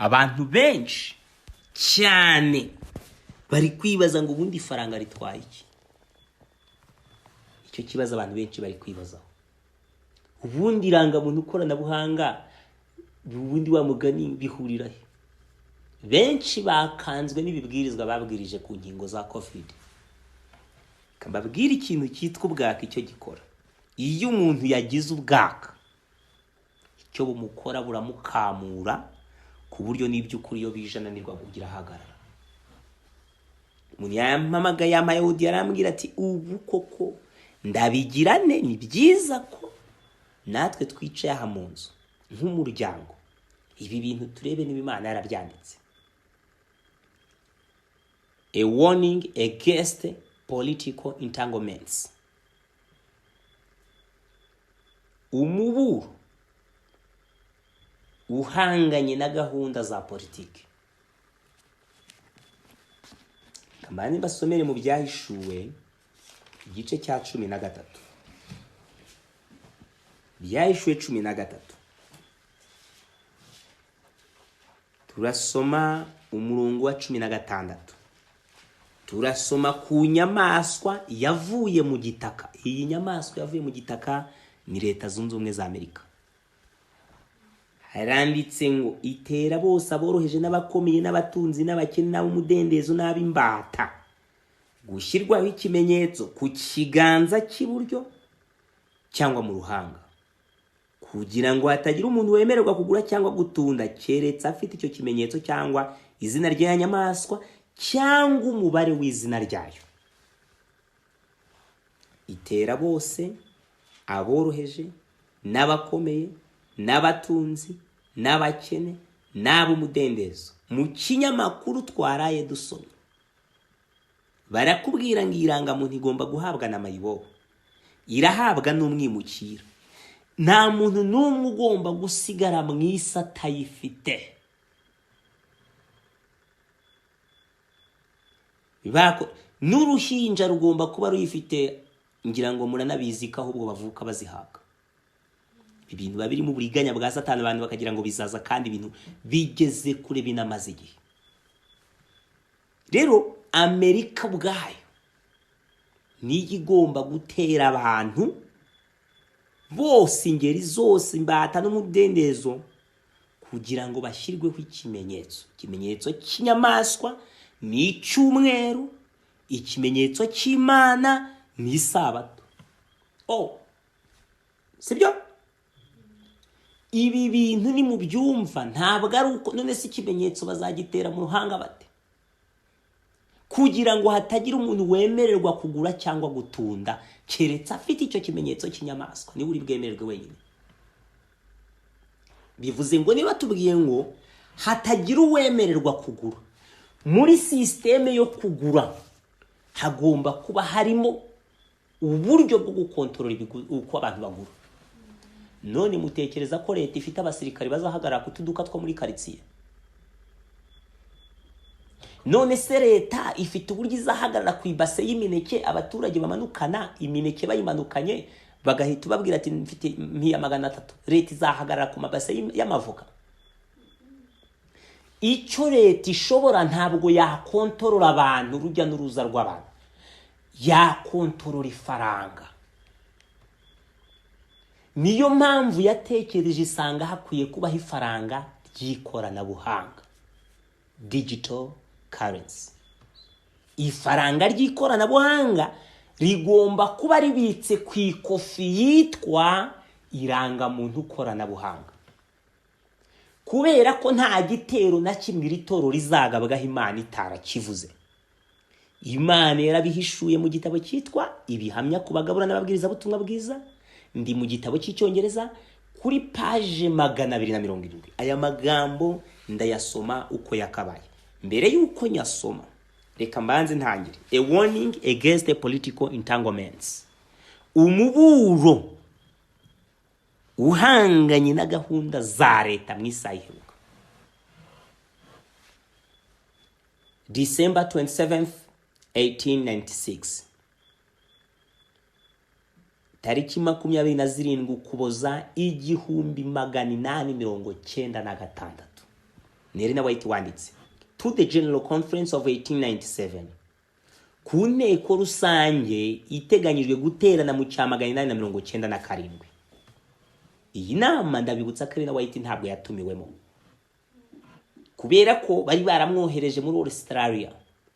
Abantu benshi cyane bari kwibaza ngo ubundi ifaranga ritwaye iki? Icyo kibazo abantu benshi bari kwibazaho. Ubundi irangamuntu koranabuhanga, ubundi wa mugani bihurira he? Benshi bakanzwe n'ibibwirizwa babwirije ku nkingo za COVID. Mbabwire ikintu cyitwa ubwaka icyo gikora. Iyo umuntu yagize ubwaka, icyo bumukora buramukamura ku buryo n'iby'ukuri iyo bije ananirwa kugira ahagarara. Umuntu yampamagaye yampaye audio arambwira ati ubu koko ndabigirane, ni byiza ko natwe twicaye aha mu nzu nk'umuryango, ibi bintu turebe niba Imana yarabyanditse. A warning against political entanglements. Umuburo uhanganye na gahunda za politiki. Kamani basomere mu Byahishuwe igice cya 13. Byahishuwe 13. Turasoma umurongo wa 16. Turasoma ku nyamaswa yavuye mu gitaka. Iyi nyamaswa yavuye mu gitaka ni Leta Zunze Ubumwe za Amerika. Haranditse ngo itera bose aboroheje n'abakomeye n'abatunzi n'abakene n'ab'umudendezo n'ab'imbata gushyirwaho ikimenyetso ku kiganza cy'iburyo cyangwa mu ruhanga, kugira ngo hatagira umuntu wemererwa kugura cyangwa gutunda keretse afite icyo kimenyetso cyangwa izina rya nyamaswa cyangwa umubare w'izina ryayo. Itera bose aboroheje n'abakomeye n'abatunzi n'abakene n'ab'umudendezo. Mu kinyamakuru twaraye dusomye barakubwira ngo irangamuntu igomba guhabwa na mayibobo, irahabwa n'umwimukira. Nta muntu n'umwe ugomba gusigara mu isi atayifite. N'uruhinja rugomba kuba ruyifite, ngira ngo muranabizi ko ahubwo bavuka bazihabwa. Ibintu biba birimo uburiganya bwa Satani, abantu bakagira ngo bizaza, kandi ibintu bigeze kure binamaze igihe. Rero Amerika ubwayo niyo igomba gutera abantu bose ingeri zose imbata n'umudendezo kugira ngo bashyirweho ikimenyetso. Ikimenyetso cy'inyamaswa ni icy'umweru, ikimenyetso cy'Imana ni isabato. Oh, sibyo? Ibi bintu ni mu byumva, ntabwo ari uko. None se ikimenyetso bazagitera mu ruhanga bate? Kugira ngo hatagira umuntu wemererwa kugura cyangwa gutunda keretse afite icyo kimenyetso cy'inyamaswa, niwe uri bwemererwe wenyine. Bivuze ngo niba tubwiye ngo hatagira uwemererwa kugura, muri sisiteme yo kugura hagomba kuba harimo uburyo bwo gukontorora uko abantu bagura. None mutekereza ko leta ifite abasirikari bazahagarara ku tuduka two muri karitsiye? None se leta ifite uburyo izahagarara ku ibase y'imineke abaturage bamanukana imineke bayimanukanye bagahita ubabwira ati mfite mpiya 300? Leta izahagarara ku mabase y'amavoka? Icyo leta ishobora ntabwo yakontorora abantu, urujya n'uruza rw'abantu, yakontorora ifaranga. Niyo mpamvu yatekereje isanga hakwiye kubaho ifaranga ry'ikoranabuhanga, digital currency. Ifaranga ry'ikoranabuhanga rigomba kuba ribitse ku ikofi yitwa irangamuntu koranabuhanga, kubera ko nta gitero na kimwe iri toro rizagabwaho Imana itarakivuze. Imana yarabihishuye mu gitabo cyitwa Ibihamya ku bagabura n'ababwirizabutumwa bwiza. Ndi mu gitabo cy'Icyongereza kuri paje 270. Aya magambo ndayasoma uko yakabaye. Mbere y'uko nyasoma, reka mbanze ntangire. A warning against the political entanglements. Umuburo uhanganye na gahunda za leta mu isaha iheruka. December 27th, 1896. Tariki 27 Ukuboza 1896. Ni Elena White wanditse to the General Conference of 1897, ku nteko rusange iteganyijwe guterana mu cya 897. Iyi nama, ndabibutsa ko Elena White ntabwo yatumiwemo, kubera ko bari baramwohereje muri Australia,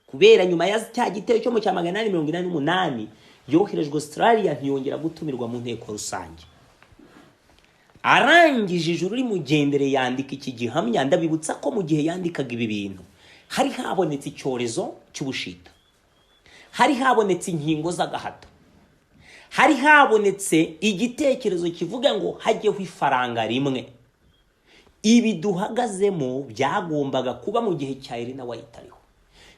kubera nyuma ya cya gitero cyo mu cya 888 yoherejwe Australia, ntiyongera gutumirwa mu nteko rusange. Arangije ijuru rimugendere, yandika iki gihamya. Ndabibutsa ko mu gihe yandikaga ibi bintu hari habonetse icyorezo cy'ubushita, hari habonetse inkingo z'agahato, hari habonetse igitekerezo kivuga ngo hajyeho ifaranga rimwe. Ibi duhagazemo byagombaga kuba mu gihe cya Elena White ariho.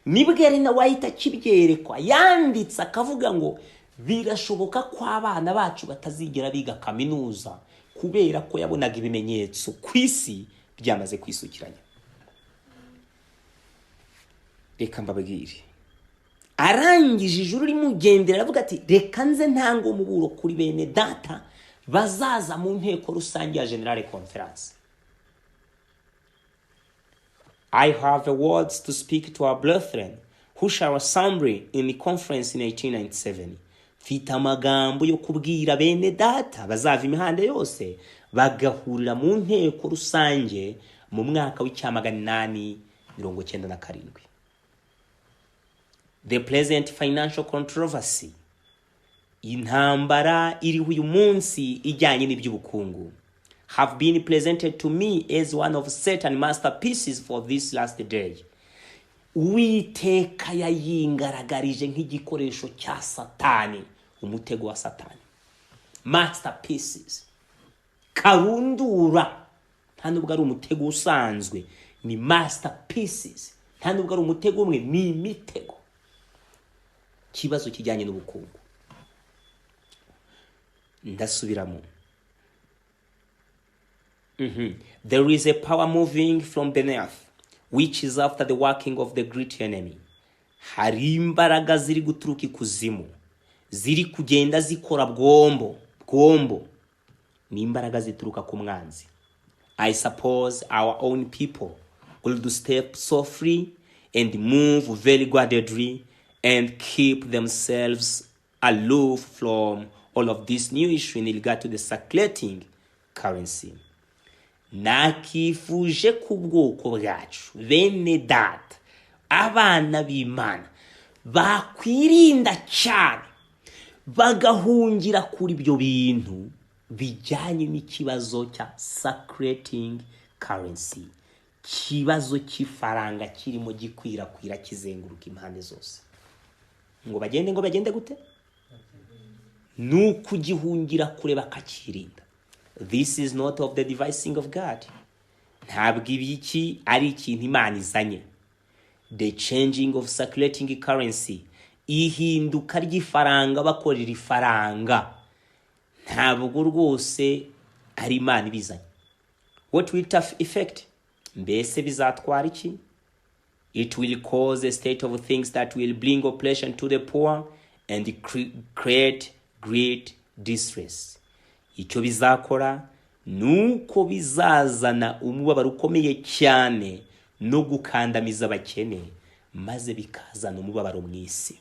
Nibwo Elena White akibyerekwa yanditse akavuga ngo birashoboka ko abana bacu batazigera biga kaminuza, kubera ko yabonaga ibimenyetso ku isi byamaze kwisukiranya. Reka mbabwire, arangije ijuru rimugendera, aravuga ati: "Reka nze ntanga umuburo kuri bene data bazaza mu nteko rusange ya General Conference." "I have words to speak to our brethren who shall assemble in the conference in 1897." Mfite amagambo yo kubwira bene data bazava imihanda yose bagahurira mu nteko rusange mu mwaka w'icya 897. "The present financial controversy", intambara iriho uyu munsi ijyanye n'iby'ubukungu, "have been presented to me as one of Satan masterpieces for this last day." Uwiteka yayingaragarije nk'igikoresho cya Satani, umutego wa Satani, masterpieces karundura. Nta nubwo ari umutego usanzwe, ni masterpieces. Nta nubwo ari umutego umwe, ni imitego. Ikibazo kijyanye n'ubukungu, ndasubiramo. "There is a power moving from beneath, which is after the working of the great enemy." Hari imbaraga ziri guturuka ikuzimu, ziri kugenda zikora bwombo bwombo, ni imbaraga zituruka ku mwanzi. "I suppose our own people will do step softly and move very guardedly and keep themselves aloof from all of this new issue in regard to the circulating currency." Nakifuje ku bwoko bwacu, bene data, abana b'Imana, bakwirinda cyane, bagahungira kuri ibyo bintu bijyanye n'ikibazo cya circulating currency, ikibazo cy'ifaranga kirimo gikwirakwira, kizenguruka impande zose. Ngo bagende gute? Ni ukugihungira kure, bakakirinda. "This is not of the devising of God." Ntabwo ibiki ari ikintu Imana izanye. "The changing of circulating currency", ihinduka ry'ifaranga, bakorera ifaranga, ntabwo rwose ari Imana ibizanye. "What will it effect?" Mbese bizatwara iki? "It will cause a state of things that will bring oppression to the poor and create great distress." Icyo bizakora ni uko bizazana umubabaro ukomeye cyane no gukandamiza abakene, maze bikazana umubabaro mu isi.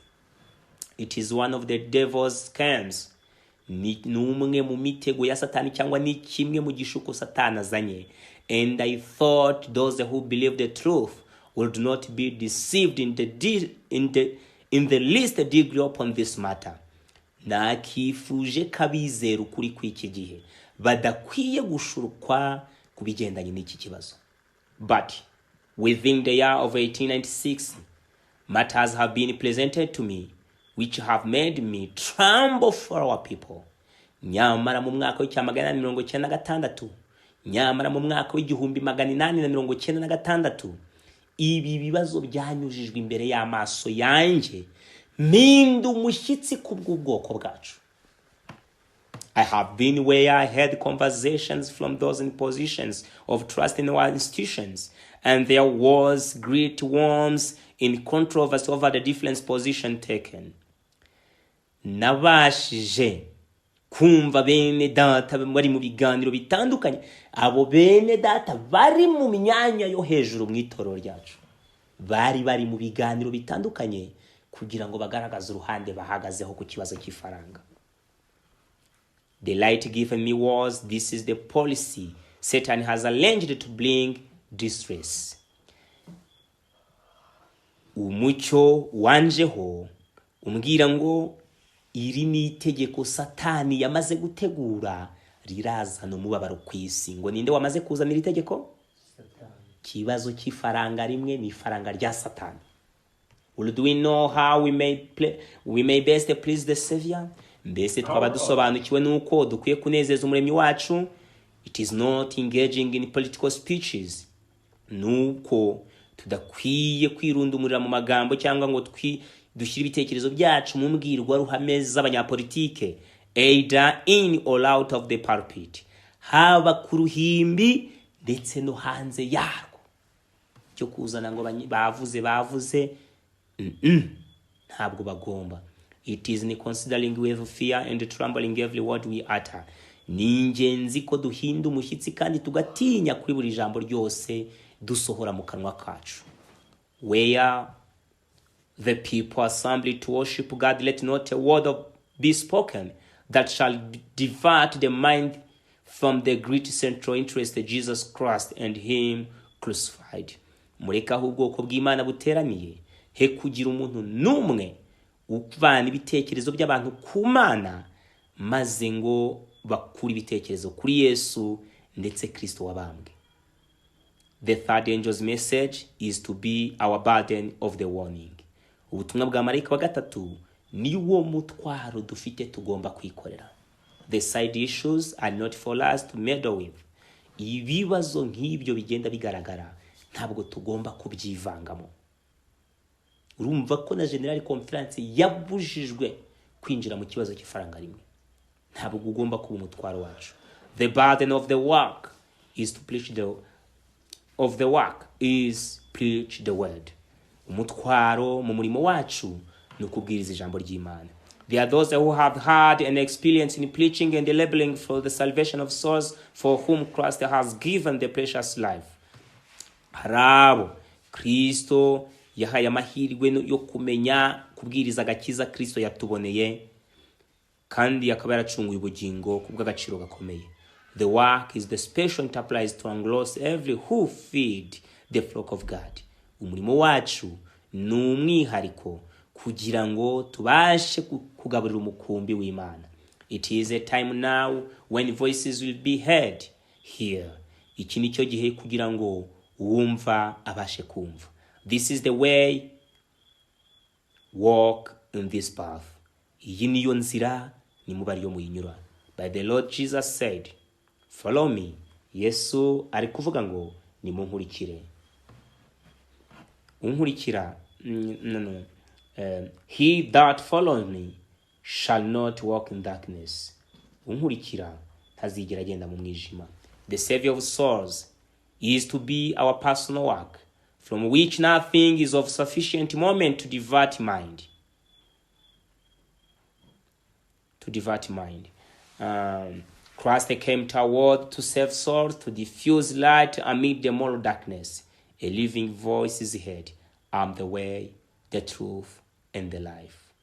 "It is one of the devil's scams." Ni umwe mu mitego ya Satani, cyangwa ni kimwe mu gishuko Satani azanye. "And I thought those who believe the truth would not be deceived in the least degree upon this matter." Nakifuje ko abizera ukuri kw'iki gihe badakwiye gushurukwa ku bigendanye n'iki kibazo. "But within the year of 1896 matters have been presented to me which have made me tremble for our people." Nyamara mu mwaka w'icya 896, nyamara mu mwaka w'1896, ibi bibazo byanyujijwe imbere y'amaso yanjye, mpinda umushyitsi ku bw'ubwoko bwacu. "I have been where I had conversations from those in positions of trust in our institutions, and there was great warmth in controversy over the different position taken." Nabashije Kumva bene data bari mu biganiro bitandukanye, abo bene data bari mu myanya yo hejuru mu itorero ryacu, bari bari mu biganiro bitandukanye kugira ngo bagaragaze uruhande bahagazeho ku kibazo cy'ifaranga. The light given me was, this is the policy Satan has arranged to bring distress. Umucyo wanjeho umbwira ngo iri ni itegeko Satani yamaze gutegura rirazana umubabaro ku isi. Ngo ninde wamaze kuzana iri tegeko? Ikibazo cy'ifaranga rimwe ni ifaranga rya Satani. Would we know how we may best please the Savior? Mbese twaba dusobanukiwe n'uko dukwiye kunezeza Umuremyi wacu? It is not engaging in political speeches. Nuko tudakwiye kwirundumurira mu magambo cyangwa ngo dushyire ibitekerezo byacu mu mbwirwaruhame z'abanyapolitike, either in or out of the pulpit, haba ku ruhimbi ndetse no hanze yarwo. Cyo kuzana ngo bavuze bavuze, ntabwo bagomba. It is in considering with fear and trembling every word we utter. Ni ingenzi ko duhinda umushyitsi kandi tugatinya kuri buri jambo ryose dusohora mu kanwa kacu. Where the people assembled to worship God, let not a word of be spoken that shall divert the mind from the great central interest, Jesus Christ and Him crucified. Mureke aho ubwoko bw'Imana buteraniye, he kugira umuntu n'umwe uvana ibitekerezo by'abantu ku Mana, maze ngo bakure ibitekerezo kuri Yesu ndetse Kristo wabambwe. The third angel's message is to be our burden of the warning. Ubutumwa bwa marayika wa gatatu ni wo mutwaro dufite tugomba kwikorera. The side issues are not for us to meddle with. Ibibazo nk'ibyo bigenda bigaragara ntabwo tugomba kubyivangamo. Urumva ko na General Conference yabujijwe kwinjira mu kibazo cy'ifaranga rimwe. Ntabwo ugomba kuba umutwaro wacu. The burden of the work is to preach the of the work is preach the word. Umutwaro mu murimo wacu ni ukubwiriza ijambo ry'Imana. There are those who have had an experience in preaching and laboring for the salvation of souls for whom Christ has given the precious life. Hari abo Kristo yahaye amahirwe yo kumenya kubwiriza agakiza Kristo yatuboneye, kandi akaba yaracunguye ubugingo ku bw'agaciro gakomeye. The work is the special enterprise to engross every who feed the flock of God. Umurimo wacu ni umwihariko kugira ngo tubashe kugaburira umukumbi w'Imana. It is a time now when voices will be heard here. Iki ni cyo gihe kugira ngo uwumva abashe kumva. This is the way, walk in this path. Iyi niyo nzira, nimuba ariyo muyinyura. By the Lord Jesus said, "Follow me." Yesu ari kuvuga ngo nimunkurikire. Unkurikira, no. He that follows me shall not walk in darkness. Unkurikira ntazigera agenda mu mwijima. The Savior of souls is to be our personal work, from which nothing is of sufficient moment to divert mind. To divert mind. Christ came to our world to save souls, to diffuse light amid the moral darkness. A living voice is heard. I'm the way, the truth, and the life.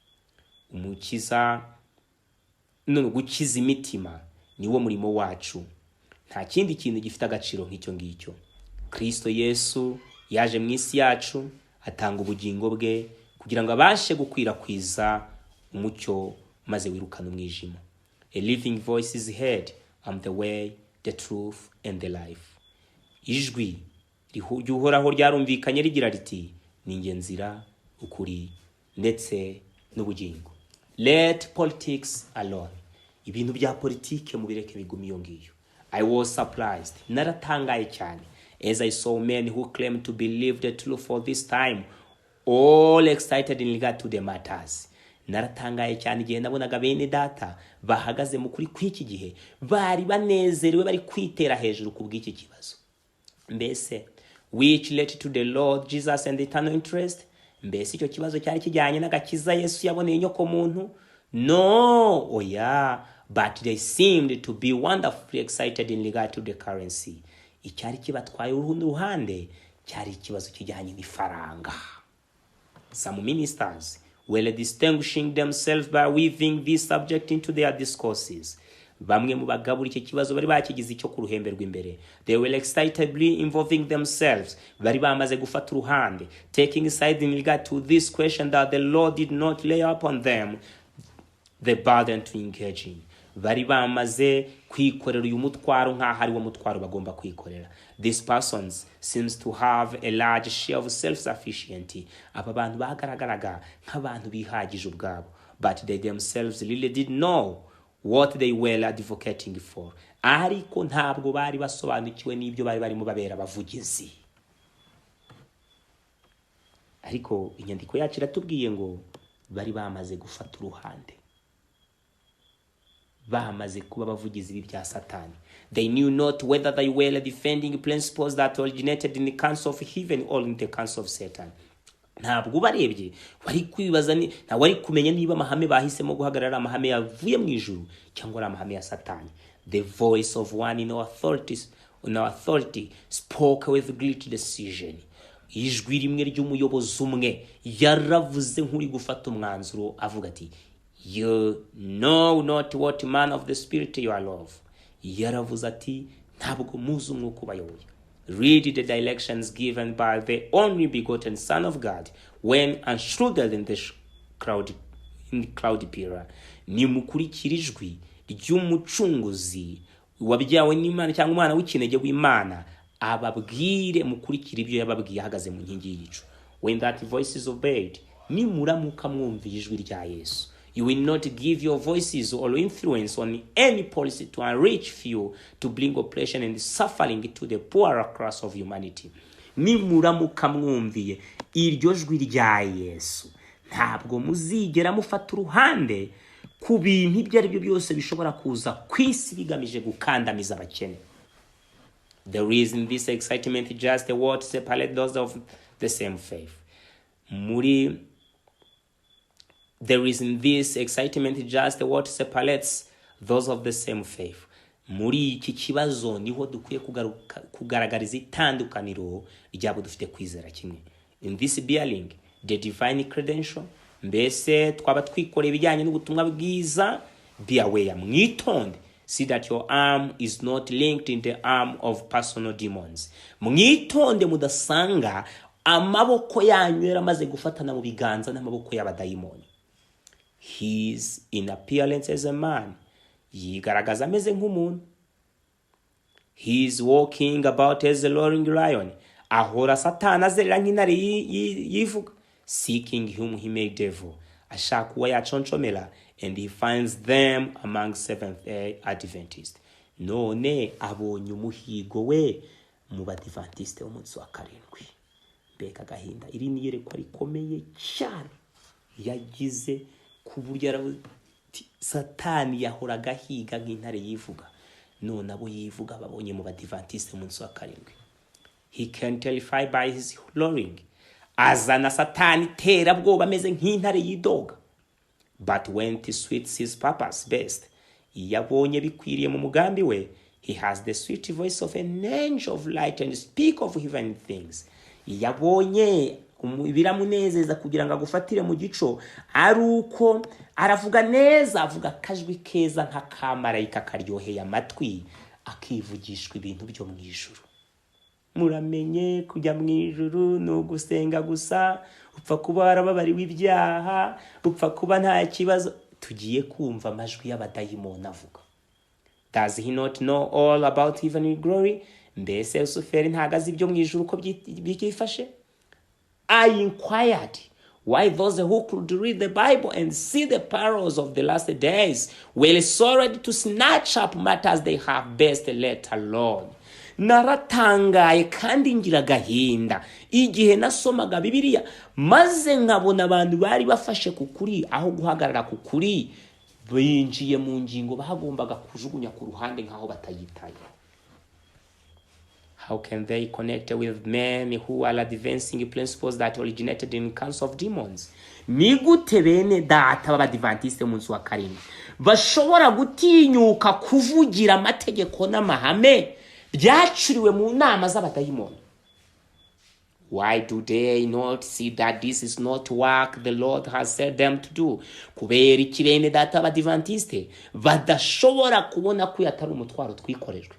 Umukiza none gukiza imitima niwo murimo wacu. Nta kindi kintu gifite agaciro nk'icyo ngicyo. Kristo Yesu yaje mu isi yacu, atanga ubugingo bwe kugira ngo abashe gukwirakwiza umucyo maze wirukane umwijima. A living voice is heard. I'm the way, the truth, and the life. Ijwi ry'Uhoraho ryarumvikanye rigira riti: "Ni njye nzira, ukuri ndetse n'ubugingo." Let politics alone. Ibintu bya politike mubireke bigume iyo ngiyo. I was surprised, naratangaye cyane, as I saw men who claim to believe the truth for this time all excited in regard to the matters. Naratangaye cyane igihe nabonaga bene data bahagaze mu kuri kw'iki gihe bari banezerewe, bari kwitera hejuru ku bw'iki kibazo. Mbese which led to the Lord Jesus and the eternal interest? Mbese icyo kibazo cyari kijyanye n'agakiza Yesu yaboneye inyoko muntu? No, oya. But they seemed to be wonderfully excited in regard to the currency. Icyari kibatwaye urundi ruhande cyari ikibazo kijyanye n'ifaranga. Some ministers were distinguishing themselves by weaving this subject into their discourses. Bamwe mu bagabura icyo kibazo bari bakigize icyo ku ruhembe rw'imbere. They were excitably involving themselves. Bari bamaze gufata uruhande. Taking side in regard to this question that the Lord did not lay upon them the burden to engage in. Bari bamaze kwikorera uyu mutwaro nk'aho ari wo mutwaro bagomba kwikorera. These persons seems to have a large share of self-sufficiency. Aba bantu bagaragaraga nk'abantu bihagije ubwabo. But they themselves really did know what they were advocating for. Ariko ntabwo bari basobanukiwe n'ibyo bari barimo babera abavugizi. Ariko inyandiko yacu iratubwiye ngo bari bamaze gufata uruhande, bamaze kuba abavugizi b'ibya Satani. They knew not whether they were defending principles that originated in the council of heaven or in the council of Satan. Ntabwo ubarebye wari kwibaza ntabwo wari kumenya niba amahame bahisemo guhagarara ari amahame yavuye mu ijuru cyangwa ari amahame ya Satani. The voice of one in authority spoke with great decision. Ijwi rimwe ry'umuyobozi umwe yaravuze nk'uri gufata umwanzuro, avuga ati: "You know not what manner of the spirit you are of." Yaravuze ati: "Ntabwo muzi umwuka ubayoboye." Read the directions given by the only begotten Son of God when enshrouded in the cloud pillar. Nimukurikira ijwi ry'Umucunguzi wabyawe n'Imana, cyangwa umwana w'ikinege w'Imana, ababwire, mukurikire ibyo yababwiye ahagaze mu nkingi y'igicu. When that voice is obeyed, nimuramuka mwumviye ijwi rya Yesu, you will not give your voices or influence on any policy to enrich few, to bring oppression and suffering to the poorer class of humanity. Nimuramuka mwumviye iryo jwi rya Yesu, ntabwo muzigera mufata uruhande ku bintu ibyo ari byo byose bishobora kuza ku isi bigamije gukandamiza abakene. There is in this excitement just what separate those of the same faith. Muri There is in this excitement just what separates those of the same faith. Muri iki kibazo niho dukwiye kugaragariza itandukaniro ryabo dufite kwizera kimwe. In this bearing the divine credential, mbese twaba twikoreye ibijyanye n'ubutumwa bwiza. Be aware, mwitonde. See that your arm is not linked in the arm of personal demons. Mwitonde mudasanga amaboko yanyu yaramaze gufatana mu biganza n'amaboko y'abadayimoni. He is in appearance as a man. Yigaragaza ameze nk'umuntu. He is walking about as a roaring lion. Ahora Satani azerera nk'intare yivuga. Seeking whom he may devour. Ashaka uwo yaconshomera, and he finds them among Seventh Day Adventists. None abonye umuhigo we mu Badivantiste b'umunsi wa karindwi. Mbega agahinda! Iri ni iyerekwa rikomeye cyane yagize, ku buryo yaravuze ati: "Satani yahoraga ahiga nk'intare yivuga, none abo yivuga babonye mu Badivantiste umunsi wa karindwi." He can terrify by his roaring. Azana Satani iterabwoba ameze nk'intare yidoga. But when it suits his purpose best, iyo abonye bikwiriye mu mugambi we, he has the sweet voice of an angel of light and speak of heavenly things. Iyo abonye biramunezeza kugira ngo agufatire mu gico, ari uko aravuga neza, avuga akajwi keza nk'akamarayika karyoheye amatwi, akivugishwa ibintu byo mu ijuru. Muramenye, kujya mu ijuru ni ugusenga gusa, upfa kuba warababariwe ibyaha, upfa kuba nta kibazo. Tugiye kumva amajwi y'abadayimoni avuga. Does he not know all about heavenly glory? Mbese Lusuferi ntago azi ibyo mu ijuru uko byifashe? I inquired why those who could read the Bible and see the perils of the last days were so ready to snatch up matters they have best let alone. Naratangaye kandi ngira agahinda igihe nasomaga Bibiliya, maze nkabona abantu bari bafashe ku kuri, aho guhagarara ku kuri binjiye mu ngingo bagombaga kujugunya ku ruhande nk'aho batayitaye. How can they connect with men who are advancing principles that originated in council of demons? Ni gute bene data b'Abadivantisite umunsi wa karindwi bashobora gutinyuka kuvugira amategeko n'amahame byacuriwe mu nama z'abadayimoni? Why do they not see that this is not work the Lord has said them to do? Kubera iki bene data b'Abadivantisite badashobora kubona ko uyu atari umutwaro twikorejwe?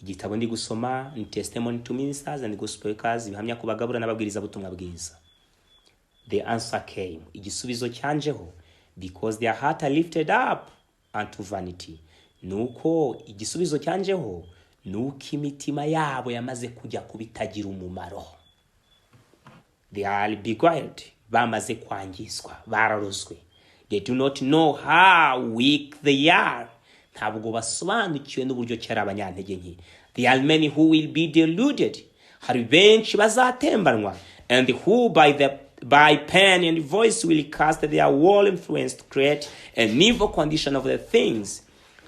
Igitabo ndi gusoma ni Testimony to Ministers and Gospel Workers, ibihamya ku bagabura n'ababwirizabutumwa bwiza. The answer came, igisubizo cyanjeho, because their heart are lifted up unto vanity. Nuko igisubizo cyanjeho nuko imitima yabo yamaze kujya kubitagira umumaro. They are beguiled, bamaze kwangizwa, bararozwe. They do not know how weak they are, ntabwo basobanukiwe n'uburyo ki ari abanyantege nke. There are many who will be deluded, hari benshi bazatembanwa, and who by pen and voice will cast their whole influence to create an evil condition of the things.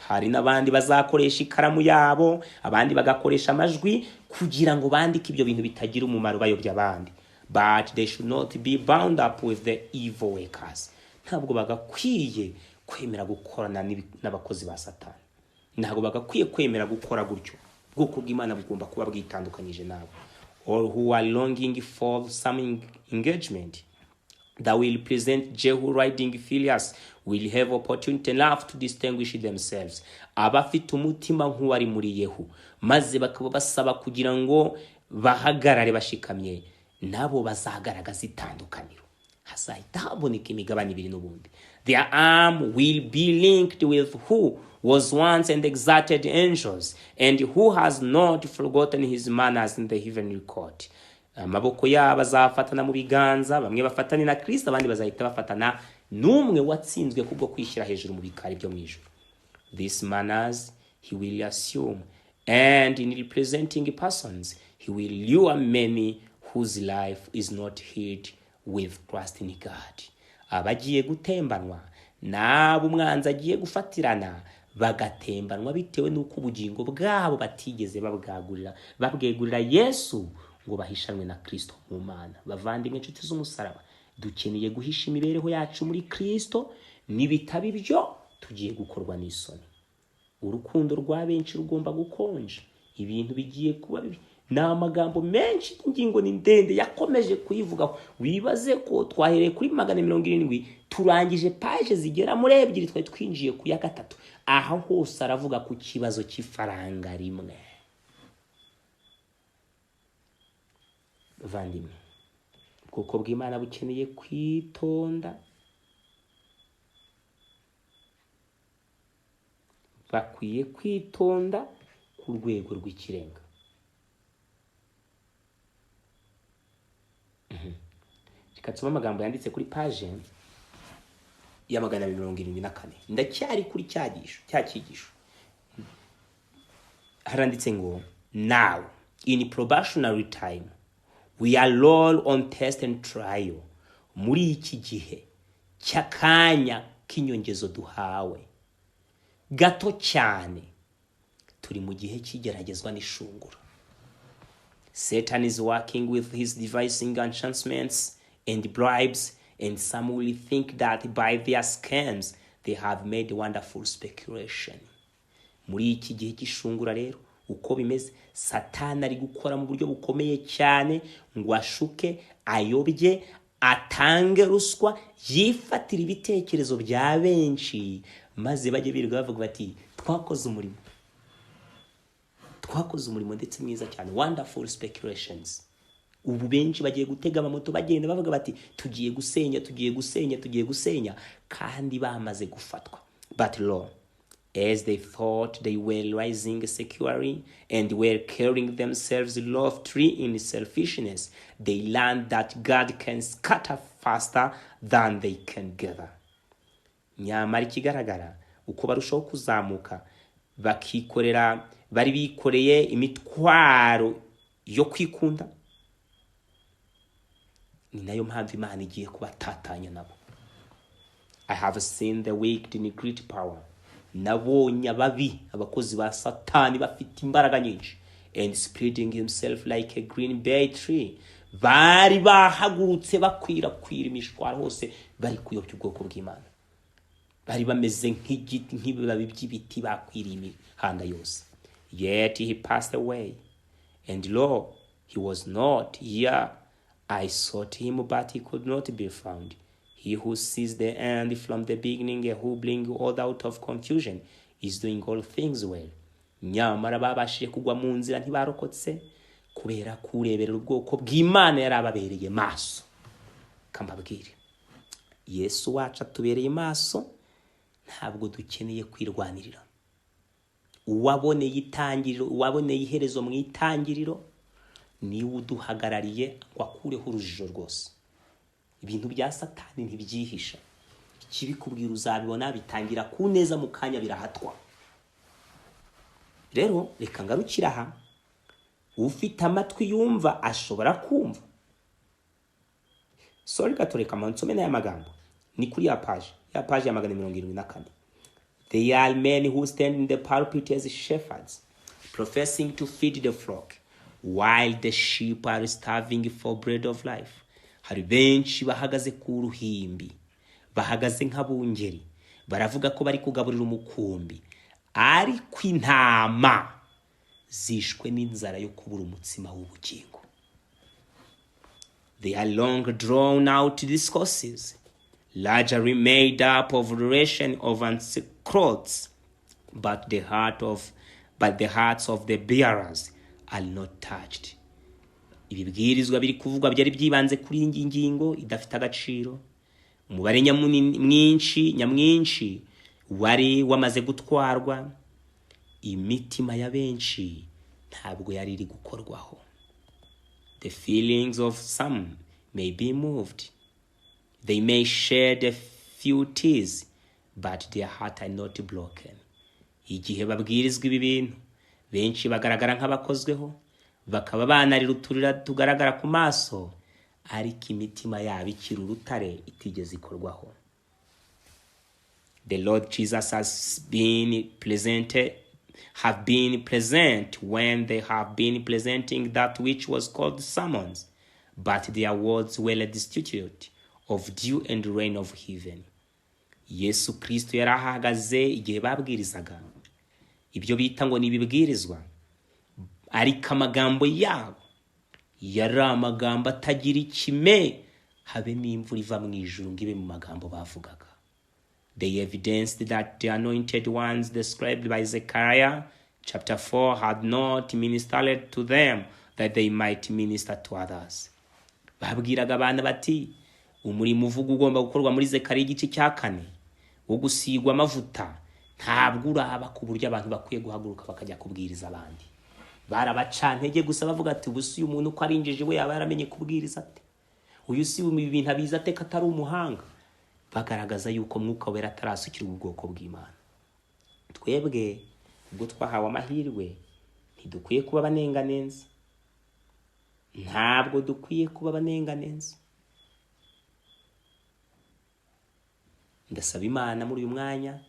Hari n'abandi bazakoresha ikaramu yabo, abandi bagakoresha amajwi kugira ngo bandike ibyo bintu bitagira umumaro bayobya abandi. But they should not be bound up with the evil workers. Ntabwo bagakwiye kwemera gukorana n'abakozi ba Satani, ntabwo bagakwiye kwemera gukora gutyo. Ubwoko bw'Imana bugomba kuba bwitandukanyije nabo. All who are longing for some engagement that will present Jehu riding Phileas will have opportunity enough to distinguish themselves. Abafite umutima nk'uwari muri Yehu maze bakaba basaba kugira ngo bahagarare bashikamye, nabo bazagaragaza itandukaniro. Hazahita haboneka imigabane ibiri n'ubundi. Their arm will be linked with who was once and exalted angels and who has not forgotten his manners in the heavenly court. Amaboko yabo azafatana mu biganza, bamwe bafatane na Kristo, abandi bazahita bafatana n'umwe watsinzwe kubwo kwishyira hejuru mu bikari byo mu ijuru. These manners he will assume, and in representing persons he will lure many whose life is not hid with Christ in God. Abagiye gutembanwa n'abo umwanzi agiye gufatirana bagatembanwa bitewe n'uko ubugingo bwabo batigeze babwegurira Yesu ngo bahishanwe na Kristo mu Mana. Bavandimwe, inshuti z'umusaraba, dukeneye guhisha imibereho yacu muri Kristo, nibitaba ibyo tugiye gukorwa n'isoni. Urukundo rwa benshi rugomba gukonja, ibintu bigiye kuba bibi. Ni amagambo menshi, ingingo ni ndende, yakomeje kuyivugaho. Wibaze ko twahereye kuri 470 turangije paje zigera muri 2, twari twinjiye ku ya 3. Aha hose aravuga ku kibazo cy'ifaranga rimwe. Bavandimwe, ubwoko bw'Imana bukeneye kwitonda, bakwiye kwitonda ku rwego rw'ikirenga. Reka nsome amagambo yanditse kuri paje ya 274. Ndacyari kuri cya cyigisho. Haranditse ngo now in probationary time we are all on test and trial. Muri iki gihe cy'akanya k'inyongezo duhawe gato cyane, turi mu gihe cy'igeragezwa n'ishungura. Satan is working with his devising enchantments and bribes, and some will think that by their schemes they have made wonderful speculation. Muri iki gihe cy'ishungura rero uko bimeze, Satani ari gukora mu buryo bukomeye cyane ngo ashuke, ayobye, atange ruswa, yifatire ibitekerezo bya benshi, maze bajye birirwa bavuga bati twakoze umurimo, twakoze umurimo ndetse mwiza cyane. Wonderful speculations. Ubu benshi bagiye gutega amamoto bagenda bavuga bati tugiye gusenya, tugiye gusenya, tugiye gusenya, kandi bamaze gufatwa. But lo, as they thought they were rising securely and were carrying themselves loftily in selfishness, they learned that God can scatter faster than they can gather. Nyamara ikigaragara uko barushaho kuzamuka bakikorera, bari bikoreye imitwaro yo kwikunda. Ni nayo mpamvu Imana igiye kubatatanya nabo. I have seen the wicked in great power. Nabonye ababi, abakozi ba Satani, bafite imbaraga nyinshi, and spreading himself like a green bay tree. Bari bahagurutse bakwirakwira imishwaro hose, bari kuyobya ubwoko bw'Imana. Bari bameze nk'igiti, nk'ibibabi by'ibiti bakwiriye imihanda yose. Yet he passed away, and lo, he was not here. I sought him, but he could not be found. He who sees the end from the beginning and who bring order out of confusion is doing all things well. Nyamara babashije kugwa mu nzira, ntibarokotse, kubera kureberera ubwoko bw'Imana yari ababereye maso. Kambabwire, Yesu wacu atubereye maso, ntabwo dukeneye kwirwanirira. Uwaboneye itangiriro, uwaboneye iherezo mu itangiriro, niwe uduhagarariye ngo akureho urujijo rwose. Ibintu bya Satani ntibyihisha, ikibikubwira uzabibona. Bitangira ku neza, mu kanya birahatwa. Rero reka ngarukire aha. Ufite amatwi yumva ashobora kumva. Sorry gato, reka nsome n'aya magambo. Ni kuri ya page ya 474. They are men who stand in the pulpit as shepherds, professing to feed the flock while the sheep are starving for bread of life. Hari benshi bahagaze ku ruhimbi, bahagaze nk'abungeri, baravuga ko bari kugaburira umukumbi, ariko intama zishwe n'inzara yo kubura umutsima w'ubugingo. They are long drawn out discourses, largely made up of relation of anecdotes, but the hearts of the bearers are not touched. Ibibwirizwa biri kuvugwa byari byibanze kuri iyi ngingo idafite agaciro. Umubare nyamunini mwinshi, nyamwinshi wari wamaze gutwarwa. Imitima ya benshi ntabwo yari iri gukorwaho. The feelings of some may be moved, they may shed a few tears, but their heart are not broken. Igihe babwirizwa ibi bintu, benshi bagaragara nk'abakozweho, bakaba banarira uturira tugaragara ku maso, ariko imitima yabo ikiri urutare, itigeze ikorwaho. The Lord Jesus has been presented, have been present when they have been presenting that which was called sermons, but their words were destitute of dew and rain of heaven. Yesu Kristo yari ahagaze igihe babwirizaga ibyo bita ngo ni ibibwirizwa, ariko amagambo yabo yari amagambo atagira ikime, habe n'imvura iva mu ijuru ngo ibe mu magambo bavugaga. They evidenced that the anointed ones described by Zechariah chapter 4 had not ministered to them that they might minister to others. Babwiraga abana bati umurimo uvuga ugomba gukorwa muri Zekariya igice cya 4 wo gusigwa amavuta ntabwo uraba, ku buryo abantu bakwiye guhaguruka bakajya kubwiriza abandi. Barabacantege gusa, bavuga ati: "Ubu si uyu muntu uko ari injiji, we yaba yaramenye kubwiriza ate? Uyu si ibi bintu abizi ate ko atari umuhanga?" Bagaragaza yuko Mwuka Wera atarasukirwa ubwoko bw'Imana. Twebwe ubwo twahawe amahirwe, ntidukwiye kuba abanenganenzi, ntabwo dukwiye kuba abanenganenzi. Ndasaba Imana muri uyu mwanya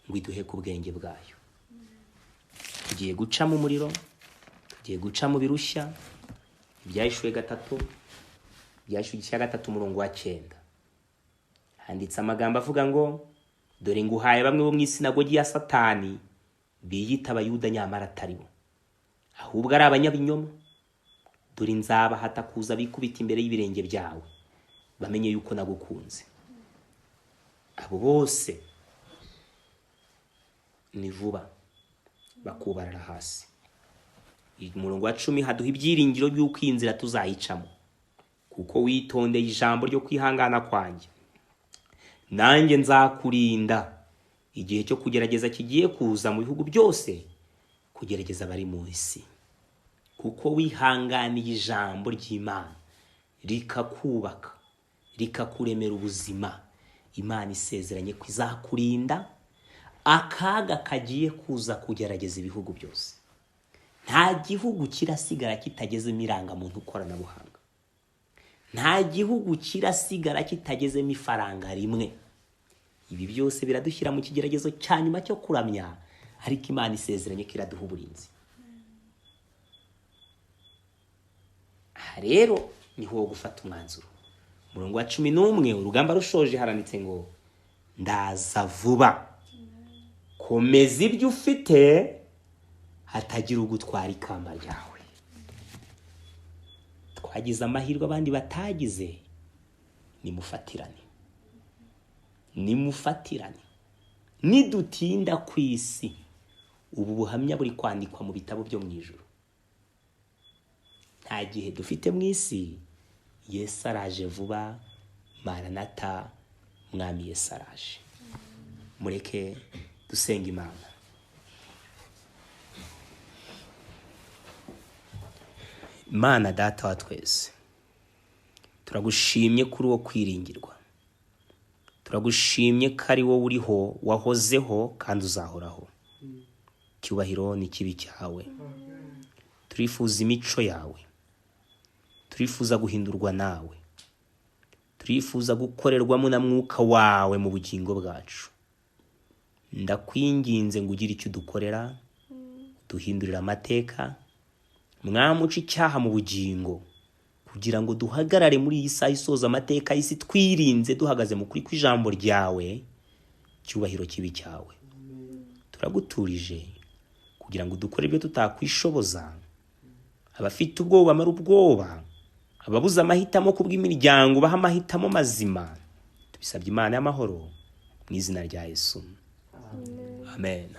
ngo iduhe ku bwenge bwayo. Tugiye guca mu muriro, tugiye guca mu birushya. Ibyahishuwe 3, Ibyahishuwe igice cya 3, umurongo wa 9, handitse amagambo avuga ngo: "Dore nguhaye bamwe bo mu isinagogi ya Satani, biyita Abayuda nyamara atari bo, ahubwo ari abanyabinyoma. Dore nzabahata kuza bikubita imbere y'ibirenge byawe, bamenye yuko nagukunze." Abo bose ni vuba bakubarara hasi. Umurongo wa 10 haduha ibyiringiro by'uko iyi nzira tuzayicamo: "Kuko witondeye ijambo ryo kwihangana kwanjye, nanjye nzakurinda igihe cyo kugerageza kigiye kuza mu bihugu byose, kugerageza abari mu isi." Kuko wihanganiye ijambo ry'Imana rikakubaka, rikakuremera ubuzima, Imana isezeranye ko izakurinda akaga kagiye kuza kugerageza ibihugu byose. Nta gihugu kirasigara kitagezemo irangamuntu koranabuhanga, nta gihugu kirasigara kitagezemo ifaranga rimwe. Ibi byose biradushyira mu kigeragezo cya nyuma cyo kuramya, ariko Imana isezeranye ko iraduha uburinzi. Aha rero niho wo gufata umwanzuro. Umurongo wa 11, urugamba rushoje, haranditse ngo ndaza vuba, komeza ibyo ufite hatagira ugutwara ikamba ryawe. Twagize amahirwe abandi batagize, nimufatirane, nimufatirane. Nidutinda ku isi, ubu buhamya buri kwandikwa mu bitabo byo mu ijuru. Nta gihe dufite mu isi. Yesu araje vuba, maranata, mwami Yesu araje. Mureke dusenga Imana. Imana Data wa twese, turagushimye kuri uwo kwiringirwa, turagushimye ko ari wowe uriho, wahozeho kandi uzahoraho. Icyubahiro ni kibi cyawe. Turifuza imico yawe, turifuza guhindurwa nawe, turifuza gukorerwamo na mwuka wawe mu bugingo bwacu. Ndakwinginze ngo ugire icyo udukorera, duhindurire amateka, mwamuca icyaha mu bugingo, kugira ngo duhagarare muri iyi saha isoza amateka y'isi twirinze, duhagaze mu kuri kw'ijambo ryawe. Icyubahiro kibi cyawe. Turaguturije kugira ngo dukore ibyo tutakwishoboza. Abafite ubwoba bamara ubwoba, ababuze amahitamo kubw'imiryango baha amahitamo mazima. Tubisabye Imana y'amahoro mu izina rya Yesu, amen.